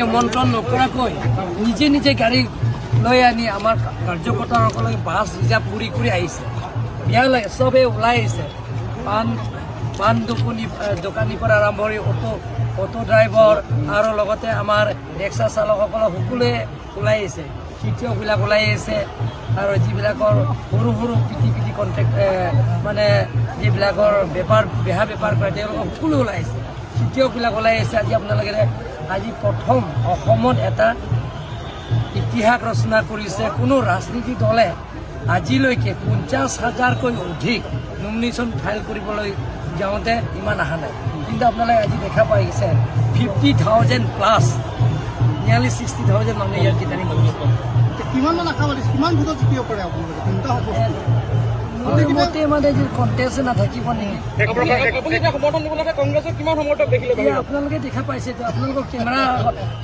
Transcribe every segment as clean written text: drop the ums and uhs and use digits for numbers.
নিমন্ত্ৰণ নকৰাকৈ নিজে নিজে গাড়ী লৈ আনি আমাৰ কাৰ্যকৰ্তাসকলে বাছ ৰিজাৰ্ভ কৰি কৰি আহিছে। বেয়া লাগে, চবেই ওলাই আহিছে। পাণ পাণ দোকানীৰ পৰা আৰম্ভ কৰি অ'টো ড্ৰাইভাৰ আৰু লগতে আমাৰ ৰিক্সা চালকসকল সকলোৱে ওলাই আহিছে। খেতিয়কবিলাক ওলাই আহিছে আৰু যিবিলাকৰ সৰু সৰু পিটি পিটি কণ্ট্ৰেক্ট, মানে যিবিলাকৰ বেপাৰ বেহা বেপাৰ কৰে, তেওঁলোকৰ সকলো ওলাই আহিছে। খেতিয়কবিলাক ওলাই আহিছে। আজি আপোনালোকে আজি প্ৰথম অসমত এটা ইতিহাস ৰচনা কৰিছে। কোনো ৰাজনীতি দলে আজিলৈকে 50 হাজাৰকৈ অধিক নমিনেশ্যন ফাইল কৰিবলৈ যাওঁতে ইমান অহা নাই। কিন্তু আপোনালোকে আজি দেখা পাই গৈছে, 50,000 plus, nearly 60,000 মানুহ ইয়াত গেদাৰিং কৰিছে। কিমান মান আশাবাদী, কিমান ভোটত জিকিব পাৰে আপোনালোকে তিনিটা সমষ্টি? মোৰ মতে মানে যে কণ্টেষ্ট নাথাকিব নেকি। আপুনি এতিয়া সমৰ্থন দিবলৈ কংগ্ৰেছক কিমান সমৰ্থক দেখিলে এতিয়া বাহিৰত? আপোনালোকে দেখা পাইছে, আপোনালোকৰ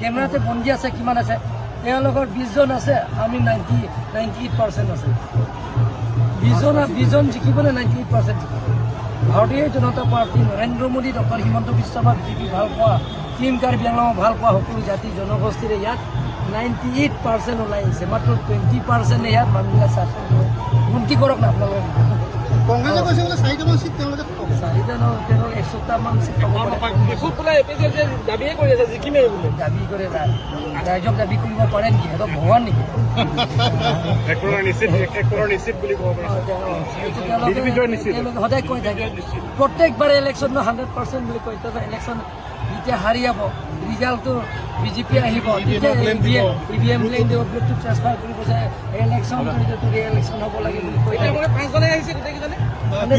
কেমেৰাতে বন্দী আছে কিমান আছে। তেওঁলোকৰ 20জন আছে, আমি 98% আছে। 20জন জিকিব নে 98% জিকিব? ভাৰতীয় জনতা party, Narendra Modi, doctor Himanta Biswa Sarma, BJP ভাল পোৱা, টিম কাৰ্বি আংলং ভাল পোৱা সকলো জাতি জনগোষ্ঠীৰে ইয়াত 98% ওলাই আহিছে। মাত্ৰ 20% ইয়াত মানুহবিলাক শাসন কৰে। গুণতি কৰক না আপোনালোকে। কংগ্ৰেছে কৈছে বোলে চাৰিটামান চিট তেওঁলোকে পাব। চাৰিটা নহয়, তেওঁলোক 100টামান চিট পাব পাৰে। ডিফুত বোলে এপিজে দাবীয়ে কৰি আছে জিকিমেই বোলে। দাবী কৰে, ৰাইজক দাবী কৰিব পাৰে নেকি? সিহঁতক ভগৱান নেকি? এক প্ৰকাৰ নিশ্চিত, এক প্ৰকাৰ নিশ্চিত বুলি ক'ব পাৰি। সেইটো তেওঁলোকে বিজেপি জয় নিশ্চিত। তেওঁলোকে সদায় কৈ থাকে, প্ৰত্যেকবাৰে ইলেকশ্যন 100% বুলি কয়। তাৰপিছত ইলেকশ্যন যেতিয়া হাৰি যাব, ৰিজাল্টটো বিজেপি আহিব, তেতিয়া ইভিএম ব্লেম দিব, ব্লেমটো ট্ৰেন্সফাৰ কৰিব, ইলেকশ্যন ৰি ইলেকশ্যন হ'ব লাগে বুলি কৈ এতিয়া থাকে। আপোনালোকে পাঁচজনে আহিছে গোটেইকেইজনে। মানে